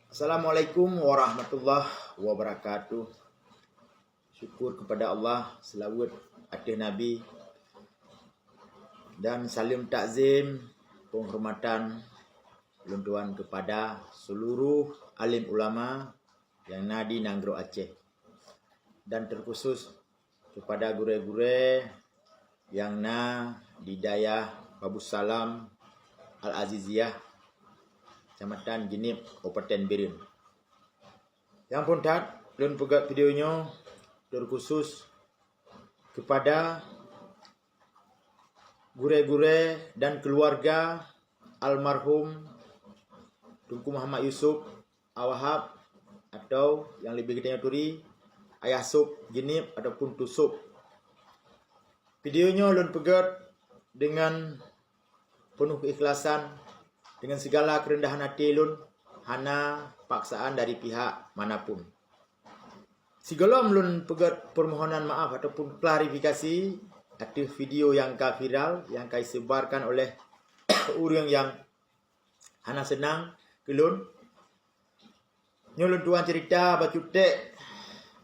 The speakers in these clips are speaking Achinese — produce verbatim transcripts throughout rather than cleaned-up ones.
Assalamualaikum warahmatullahi wabarakatuh. Syukur kepada Allah, selawat ateueh Nabi, dan saleuem takzim, penghormatan lôn tuan kepada seluruh alim ulama nyang na di nanggroe Aceh, dan terkhusus kepada gurée-gurée nyang na di dayah Babussalam Al-Aziziyah, Kecamatan Jeunieb, Kabupaten Bireuen. Nyang phôn that, lôn peugét video nyoe terkhusus kepada gurée-gurée dan keluarga almarhum Teungku Muhammad Yusuf Awahab, atau nyang leubeh geutanyoe turi Ayah Sop Jeunieb ataupun Tusop. Video nyoe lôn peugét dengan penuh keikhlasan, dengan segala kerendahan hati lôn, hana paksaan dari pihak manapun. Sigohlom lôn peugét permohonan maaf ataupun klarifikasi ateueh video nyang ka viral, nyang ka disebarkan oleh ureuëng nyang hana seunang keu lôn. Nyoe lôn tuan cerita bacut teuk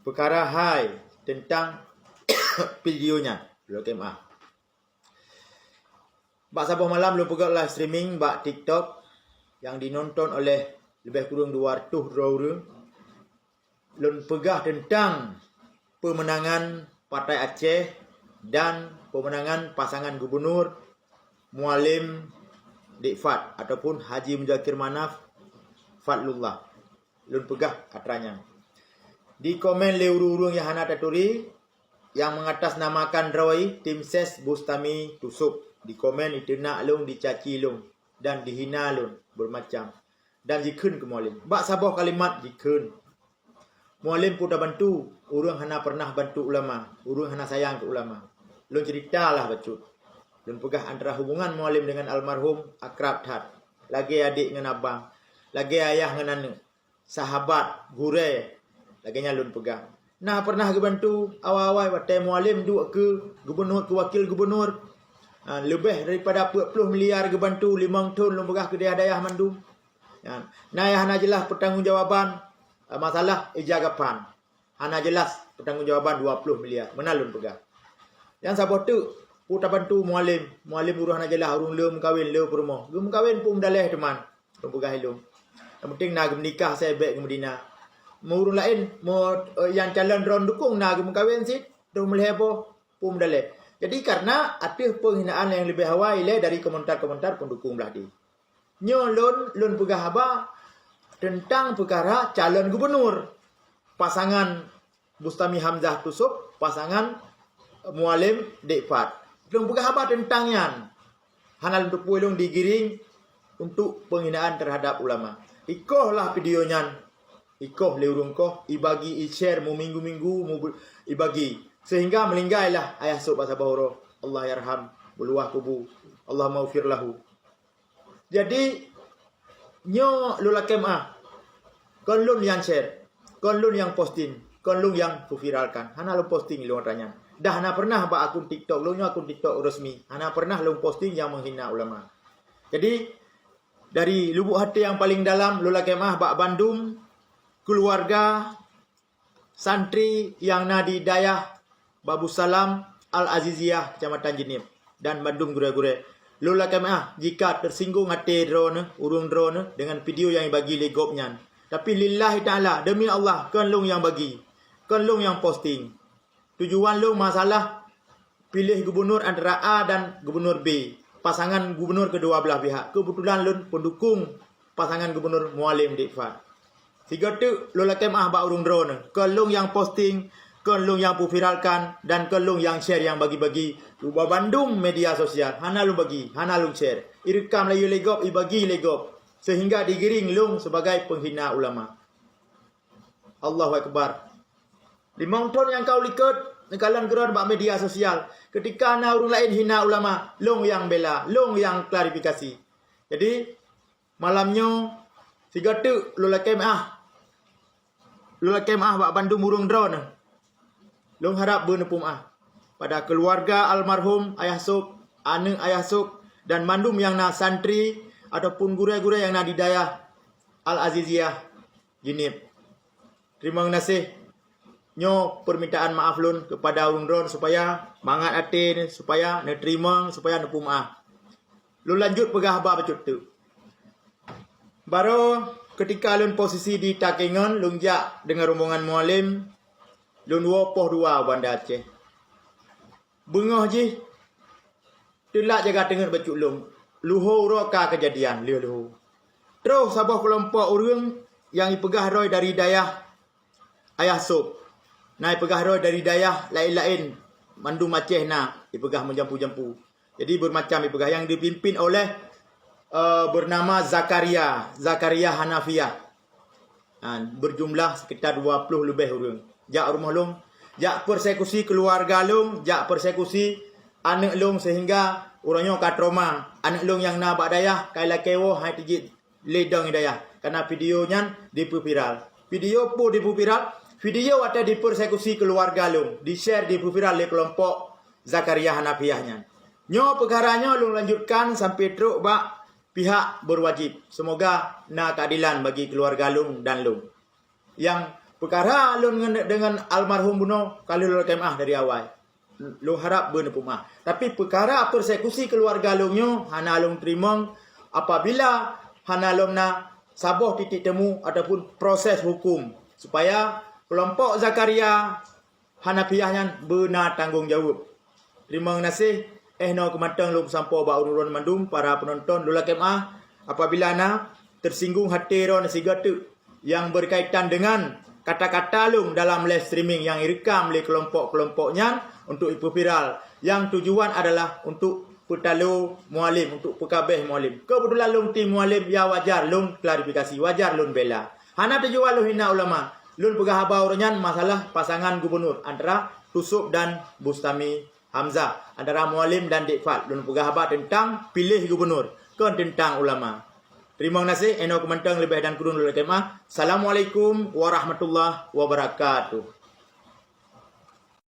peukara hai teuntang video nyan. Lôn lakée meu'ah. Bak saboh malam lôn peugét live streaming bak TikTok nyang dinonton oleh leubeh kureueng dua reutôh droe ureuëng. Lôn peugah teuntang peumeunangan Partai Aceh dan peumeunangan pasangan gubunur Mualem Dek Fad ataupun Haji Muzakir Manaf Fadlullah. Lôn peugah atra nyan. Dikomen lé ureuëng-ureuëng nyang hana taturi, nyang mengatasnamakan droe tim ses Bustami Tusop. Dikomen, diteunak lôn, dicaci lôn, dan dihina lôn beureumacam. Dan jikheun keu Mualem. Bak saboh kalimat jikheun. Mualem peue tabantu, ureuëng hana pernah bantu ulama, ureuëng hana sayang keu ulama. Lôn cerita lah bacut. Lôn peugah antara hubungan Mualem dengan almarhum akrab that. Lagée adek ngon abang, lagée ayah ngon aneuëk, sahabat, gurée. Lagée nyan lôn peugah. Na pernah geubantu awai-awai watée Mualem duek keu gubunur, keu wakil gubunur. Ha, leubeh daripada peuet ploh miliar geubantu limong thon lôn peugah keu dayah-dayah mandum. Nyan, na nyang hana jeulaih peutanggongjawaban, eh, masalah ija gapan. Hana jeulaih peutanggongjawaban dua ploh miliar. Meunan lôn peugah. Nyang saboh teuk, peue tabantu Mualem. Mualem ureuëng hana jeulaih, ureuëng le meukawen, le peurumoh. Geumeukawen peue meudaleh teuma. Lôn peugah ilôn. Nyang penting na geumeunikah asai bék geumeudina. Meu ureuëng laén, meu, eh, nyang calon droe dukong na geumeukawen cit, troh meulhée boh, peue meudaleh. Jadi, karena ateueh penghinaan nyang leubeh awai ilée dari komentar-komentar pendukung blah deh. Nyoe lôn, lôn peugah haba teuntang peukara calon gubunur, pasangan Bustami Hamzah Tusop, pasangan Mualem Dek Fad. Lôn peugah haba teuntang nyan. Hana lôn teupeue lôn digiring untuk penghinaan terhadap ulama. Ikoh lah video nyan. Ikoh lé ureuëng koh, ibagi, i-share, meuminggu-minggu, mu-, ibagi. Sehingga meuninggai lah Ayah Sop bak saboh uroe. Allah yarham, beuluwah kubu. Allahumma ghfir lahu. Jadi, nyoe lôn lakée meu'ah. Kon lôn nyang share, kon lôn nyang posting, kon lôn nyang kuviralkan. Hana lôn posting lôn atra nyan. Dah hana pernah bak akun TikTok lôn, nyoe akun TikTok resmi. Hana pernah lôn posting nyang menghina ulama. Jadi, dari lubuk hati nyang paling dalam, lôn lakée meu'ah bak bandum keuluwarga santri nyang na di dayah Babussalam Al-Aziziyah, Kecamatan Jeunieb, dan bandum gurée-gurée. Lôn lakée meu'ah jika tersinggung até droeneuh, ureuëng droeneuh, dengan video nyang ibagi lé gob nyan. Tapi lillahi ta'ala, demi Allah, kon lôn nyang bagi, kon lôn nyang posting. Tujuan lôn masalah piléh gubunur antara A dan gubunur B, pasangan gubunur kedua belah pihak. Keubeutulan lôn peundukong pasangan gubunur Mualem Dek Fad. Sigoe teuk lôn lakée meu'ah bak ureuëng droeneuh, kon lôn nyang posting, kon lôn nyang peuviralkan, dan kon lôn nyang share nyang bagi-bagi ubak bandum media sosial. Hana lôn bagi, hana lôn share. Ireukam laju lé gob, ibagi lé gob, sehingga digiring lôn sebagai penghina ulama. Allahu Akbar. Limong thon nyang ka u likot, neukalon keudroe bak media sosial. Keutika na ureuëng laén hina ulama, lôn nyang bela, lôn nyang klarifikasi. Jadi, malam nyoe, sigoe teuk lôn lakée meu'ah. Lôn lakée meu'ah bak bandum ureuëng droeneuh. Lôn harab beuneupeumaah pada keuluwarga almarhum Ayah Sop, aneuëk Ayah Sop, dan mandum nyang na santri ataupun gurée-gurée nyang na di dayah Al-Aziziyah, Genève. Teurimong gaséh. Nyoe peumintaan maaf lôn keupada ureuëng droen supaya mangat até, supaya neuteurimong, supaya neupeumaaf. Lôn lanjut peugah haba bacut teuk. Barô keutika lôn posisi di Takengon, lôn jak deungon rombongan Mualem, lôn woe poh dua u Banda Aceh. Beungoh jih teulat jaga teungeut bacut lôn. Luho uroe ka keujadian lheueh luho. Troh saboh keulompok ureuëng nyang ipeugah droe dari dayah Ayah Sop. Na ipeugah droe dari dayah laén-laén, mandum Aceh na ipeugah meujampu-jampu. Jadi, beureumacam ipeugah nyang dipimpin oleh, eh, bernama Zakaria, Zakaria Hanafiah. Ha, berjumlah sekitar dua puluh leubeh ureuëng. Jak rumoh lôn, jak persekusi keuluwarga lôn, jak persekusi aneuëk lôn sehingga uroe nyoe ka trauma. Aneuëk lôn nyang na bak dayah ka ilakée woe hai tijik lé dong i dayah, karena video nyan dipeuviral. Video peue dipeuviral? Video watée dipersekusi keuluwarga lôn, di-share, dipeuviral lé keulompok Zakaria Hanafiah nyan. Nyoe peukara nyoe lôn lanjutkan sampai trok bak pihak berwajib. Semoga na keadilan bagi keuluwarga lôn dan lôn. Nyang peukara lôn ngon, deungon almarhum bunoe ka lheueh lôn lakée meuáh dari awai. Lôn harab beuneupeumaah. Tapi peukara persekusi keuluwarga lôn nyoe hana lôn teurimong apabila hana lom na saboh titik temu ataupun proses hukum supaya keulompok Zakaria Hanafiah nyan beuna tanggong jaweueb. Teurimong gaséh, eh, noe keuh mantong lôn peusampoe bak ureuëng-ureuëng mandum, para peunonton, lôn lakée meuáh apabila na teusinggung até droeneuh sigoe teuk nyang berkaitan dengan kata-kata lôn dalam live streaming nyang ireukam lé keulompok-keulompok nyan untuk ipeuviral. Nyang tujuan adalah untuk peutalo Mualem, untuk peukabeh Mualem. Keubeutulan lôn tim Mualem, ya wajar lôn klarifikasi, wajar lôn bela. Hana tujuan lôn hina ulama. Lôn peugah haba uroe nyan masalah pasangan gubunur antara Tusop dan Bustami Hamzah, antara Mualem dan Dek Fad. Lôn peugah haba teuntang piléh gubunur, kon teuntang ulama. Teurimong gaséh, eh, noe keuh mantong leubeh dan kureueng lôn lakée meuáh. Assalamualaikum warahmatullahi wabarakatuh.